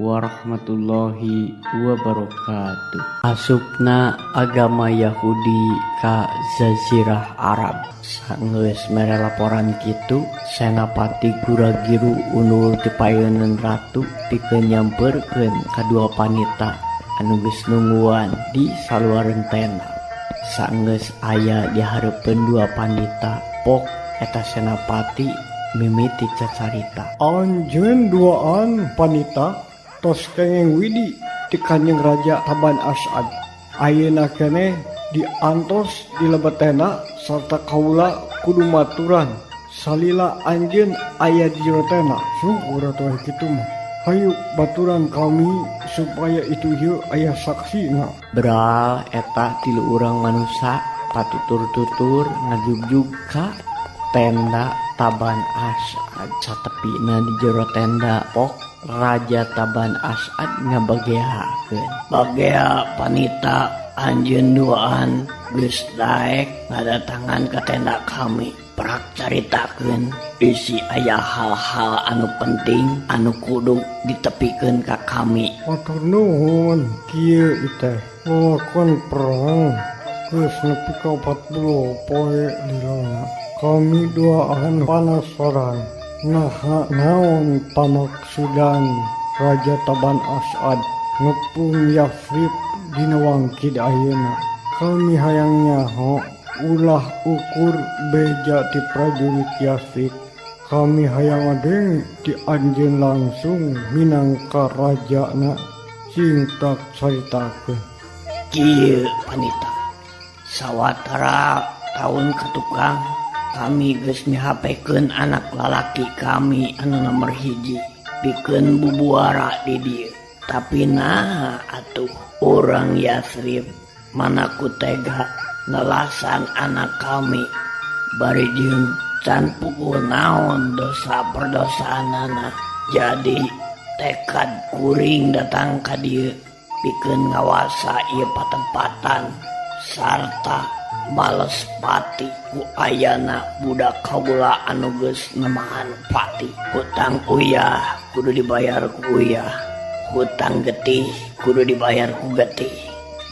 warahmatullahi wabarakatuh. Asupna agama Yahudi ka Jazirah Arab. Sanggeus mere laporan kitu, Senapati Guragiru undur ti payuneun ratu pikeun nyamperkeun kadua panita anu geus nungguan di saluareun tenda. Sanggeus aya di hareupeun dua panita, pok eta senapati mimiti cacarita. Anjeun duaan panita tos kenging widi ti Kanjeng Raja Taban As'ad. Ayeuna keneh diantos di lebet tenda sarta kaula kudu maturan salila anjeun aya di jero tenda. Syukur atuh kitu mah. Hayu baturan kami supaya itu ieu aya saksina. Beral eta tilu urang manusa patutur-tutur ngajugjug ka tenda Taban As'ad. Satepina di jero tenda, pok Raja Taban As'ad ngabageakeun. Bagea panita, anjeun duaan geus daek ngadatangan ka tenda kami. Prak caritakeun bisi aya hal-hal anu penting anu kudu ditepikeun ka kami. Hatur nuhun. Kieu teh, lolakon perang geus nepi ka 40 poe lilana. Kami duaan panasaran naha naon pamaksudan Raja Taban As'ad ngepung Yasrib dina wangkid ayeuna. Kami hayang nyaho ulah ukur beja ti prajurit Yasrib. Kami hayang ngadenge ti anjeun langsung minangka rajana, cing tak caritakeun. Kieu, panita, sawatara taun ka tukang kami geus mihapekeun anak lalaki kami anu nomor hiji pikeun bubuara di dieu. Tapi nah atuh urang Yasrib mana ku tega nelasan anak kami, bari jeung can puguh naon dosa perdosaanana. Jadi tekad kuring datang ka dieu pikeun ngawasa ieu patempatan sarta males pati ku ayana budak kaula anu geus nemahan pati. Hutang uyah kudu dibayar ku uyah, hutang getih kudu dibayar ku getih,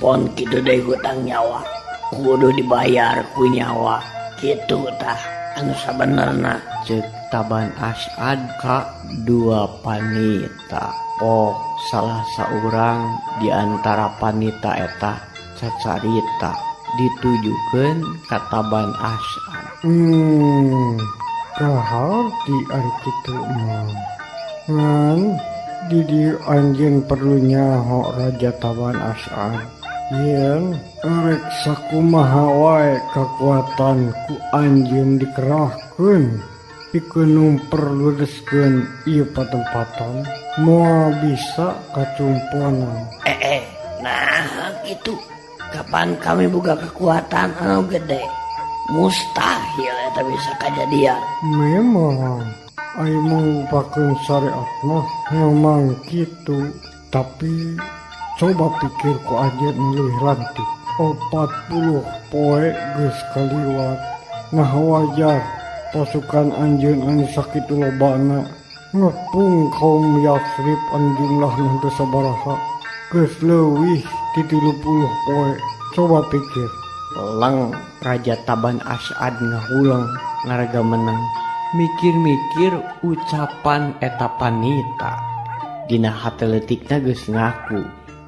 pon kitu deui hutang nyawa kudu dibayar ku nyawa. Kitu tah anu sabenerna, cek Taban As'ad ka dua panita. Pok salah saurang di antara panita eta cacarita ditujukeun ka Taban As'ad. Kaharti ari kitu mah. Ngan di dieu anjeun perlu nyaho, Raja Taban As'ad. Yen erek sakumaha wae kakuatan ku anjeun dikerahkeun pikeun numperludeskeun ieu patempatan, moal bisa kacumponan. Eh, eh, nah gitu. Kapan kami boga kekuatan anu gede? Mustahil eta bisa kejadian. Memang ari mangrupakeun syariat mah memang kitu, tapi coba pikir ku anjeun leuwih lantip. 40 poe geus kaliwat. Nah, wajar pasukan anjeun anu sakitu lobana ngepung kaum Yasrib anu jumlahna teu sabaraha geus leuwih ti 30 poe. Coba pikir. Lang Raja Taban As'ad ngahuleng ngaraga meneng mikir-mikir ucapan eta panita. Dina hate leutikna geus ngaku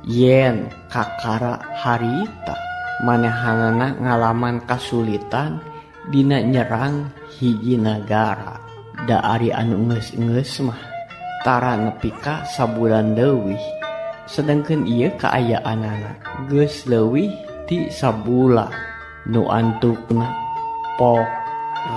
yen kakara harita manehanana ngalaman kasulitan dina nyerang hiji nagara. Da ari anu geus-geus mah tara nepi ka sabulan leuwih, sedangkan ieu kaayaanana geus leuwih ti sabulan. Nu antukna pok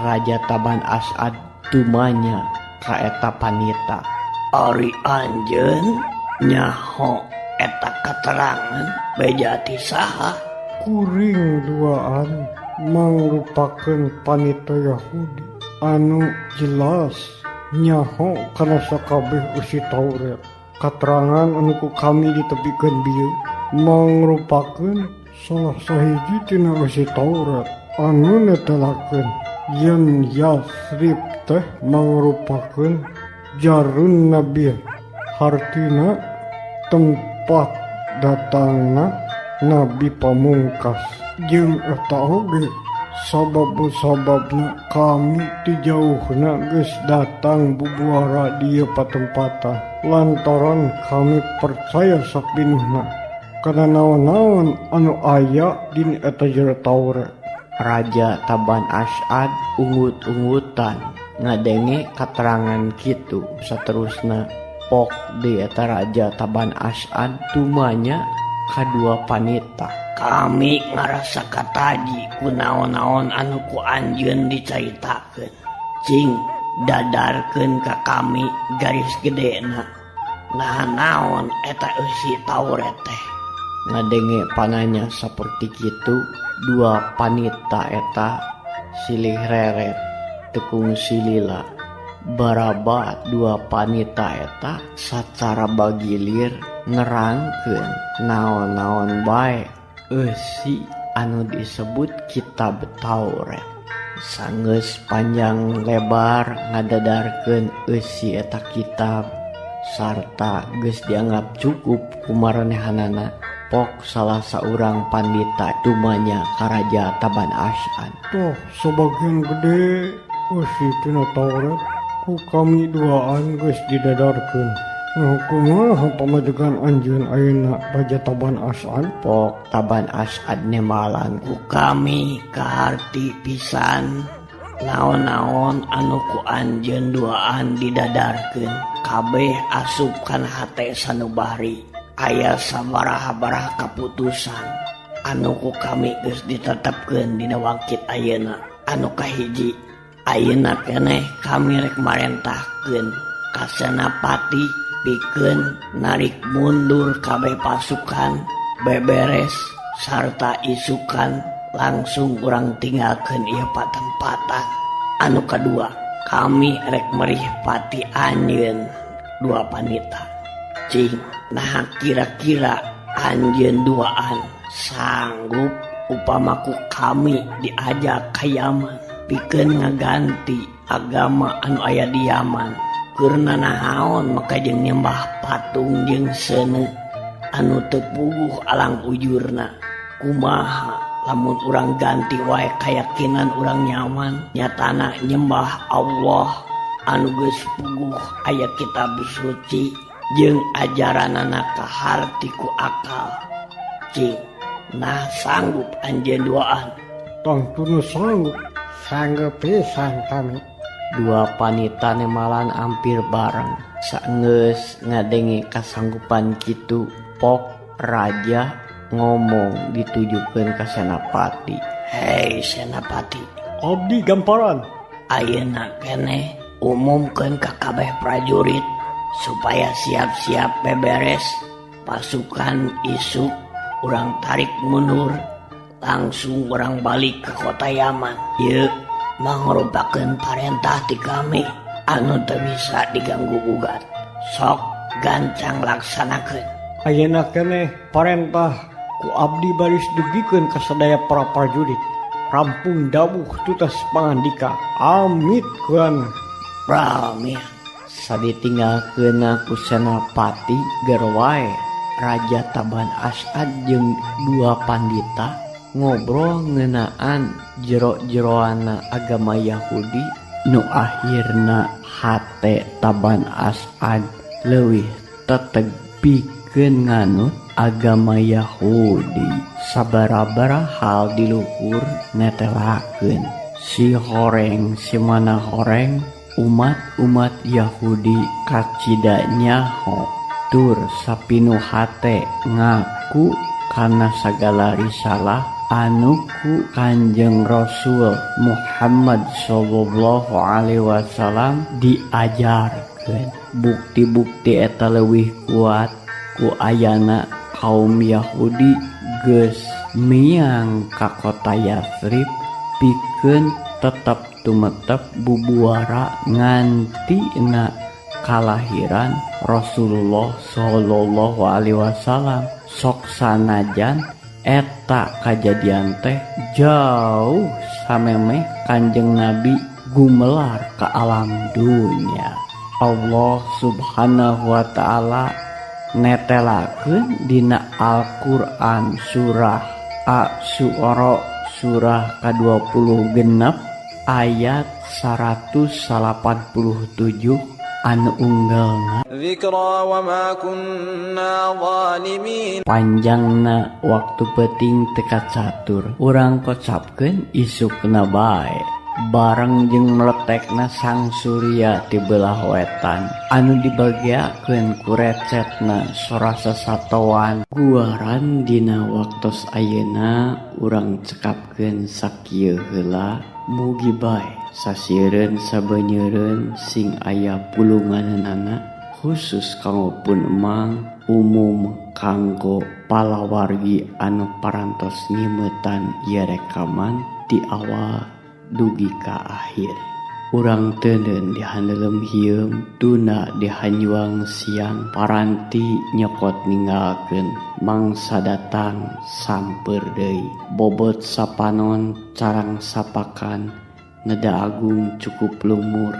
Raja Taban As'ad tumanya ka eta panita. Ari anjeun nyaho eta katerangan beja ti saha? Kuring duaan mangrupakeun panita Yahudi anu jelas nyaho kana sakabeh eusi Taurat. Katerangan anu ku kami ditepikeun bieu mangrupakeun salah sahiji tina eusi Taurat anu netelakeun yen Yasrib teh mangrupakeun jarun nabi, hartina Tempat datangna nabi pamungkas jeung eta oge sabab-sababna kami ti jauhna geus datang bubuara di ieu patempatan lantaran kami percaya sapinuhna kana naon-naon anu aya dina eta jero Taurat. Raja Taban As'ad ungut-ungutan ngadenge katerangan kitu saterusna pok di eta Raja Taban As'ad tumanya kadua panita. Kami ngarasa kataji ku naon-naon anu ku anjeun dicaritakeun. Cing dadarkeun ka kami garis gedena. Nah naon eta eusi Taurat teh. Ngadenge pananya saperti kitu dua panita eta silih reret tekung silila. Barabat dua panita eta sacara bagilir nerangkeun naon-naon bae eusi anu disebut kitab Taurat. Sanggeus panjang lebar ngadadarkeun eusi eta kitab sarta geus dianggap cukup kumaranehanana pok salah saurang pandita tumanya ka Raja Taban As'ad. Toh sebagian gede eusi tina Taurat ku kami duaan geus didadarkeun. Nah, kumaha pamadegan anjeun ayeuna Raja Taban As'ad? Pok Taban As'ad nemalan ku kami kaharti pisan naon-naon anu ku anjeun duaan didadarkeun kabeh asup kana hate sanubari. Aya sabaraha-baraha kaputusan anu ku kami geus ditetepkeun dina wangkit ayeuna. Anu kahiji, ayeuna keneh kami rek marentahkeun ka Senapati pikeun narik mundur kabeh pasukan beberes sarta isukan langsung urang tinggalkeun ieu patempatan. Anu kadua, kami rek merih pati anjeun dua panita. Cing, nah kira-kira anjeun duaan sanggup upamaku kami diajak ka Yaman pikeun ngaganti agama anu aya di Yaman. Keur naon maka jeung nyembah patung jeung seuneu anu teu puguh alang ujurna. Kumaha lamun urang ganti wae kayakinan urang Yaman nyatana nyembah Allah anu geus puguh aya kitab suci jeung ajaranana kaharti ku akal. Cing, nah sanggup anjeun duaan? Tangtuna sanggup. Sanggup pisan kami. Dua panita nemalan hampir bareng. Saenggeus ngadenge kasanggupan kitu, pok raja ngomong ditujukeun ka Senapati. Hei Senapati, abdi gamparan. Ayeuna keneh umumkeun ka kabeh prajurit supaya siap-siap beberes pasukan isuk urang tarik mundur langsung urang balik ke kota Yaman. Ieu mangrupakeun parentah ti kami anu teu bisa diganggu gugat. Sok gancang laksanakeun. Ayeuna keneh parentah ku abdi baris dugikeun ka sadaya para prajurit. Rampung dawuh tutas pangandika. Amit kuana. Pramih. Saditinggalkeun ku Senapati ger wae Raja Taban As'ad jeung dua pandita ngobrol ngeunaan jero-jeroana agama Yahudi nu akhirna hate Taban As'ad leuwih teteg pikeun nganut agama Yahudi. Sabaraha hal di luhur netelakeun si horeng si mana horeng umat-umat Yahudi kacida nyaho tur sapinu hate ngaku kana sagala risalah anu ku Kanjeng Rasul Muhammad sallallahu alaihi wasallam diajarkeun. Bukti-bukti eta leuwih kuat ku ayana kaum Yahudi geus miang ka kota Yathrib pikeun tetep tumetep bubuara ngantina kalahiran Rasulullah sallallahu alaihi wasallam. Sok sanajan eta kajadian teh jauh samemeh Kanjeng Nabi gumelar ke alam dunia. Allah Subhanahu wa taala Netelakeun dina Al-Qur'an surah Asy-Syu'ara surah ka-26 ayat 187 anu unggalna ذكرى وما كنا ظالمين. Panjangna waktu peuting teu kacatur, urang kocapkeun isukna bae bareng jeung meletekna sang surya ti belah wetan anu dibageakeun ku recetna sora sasatoan guaran. Dina waktos ayeuna urang cekapkeun sakieu heula. Mugi bae sasieureun sabenyeureun sing aya pulunganana, khusus kanggo pun emang, umum kanggo palawargi anu parantos nyimetan ieu rekaman ti awal dugi ka akhir. Urang teuneun di handelem hieum, tuna di hanjuang siang, paranti nyokot ninggalkeun, mangsa datang samper deui. Bobot sapanon, carang sapakan, neda agung cukup lumur,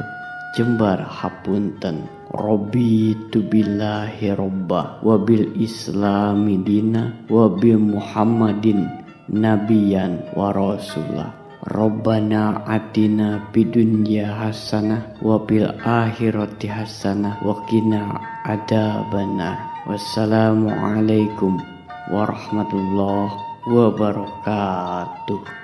jembar hapunten. Raditu billahi robba wabil islami dina wabi Muhammadin nabiyan wa rasulah. Rabbana atina fid dunya hasanah wa fil akhirati hasanah wa qina adzabannar. Wassalamualaikum warahmatullahi wabarakatuh.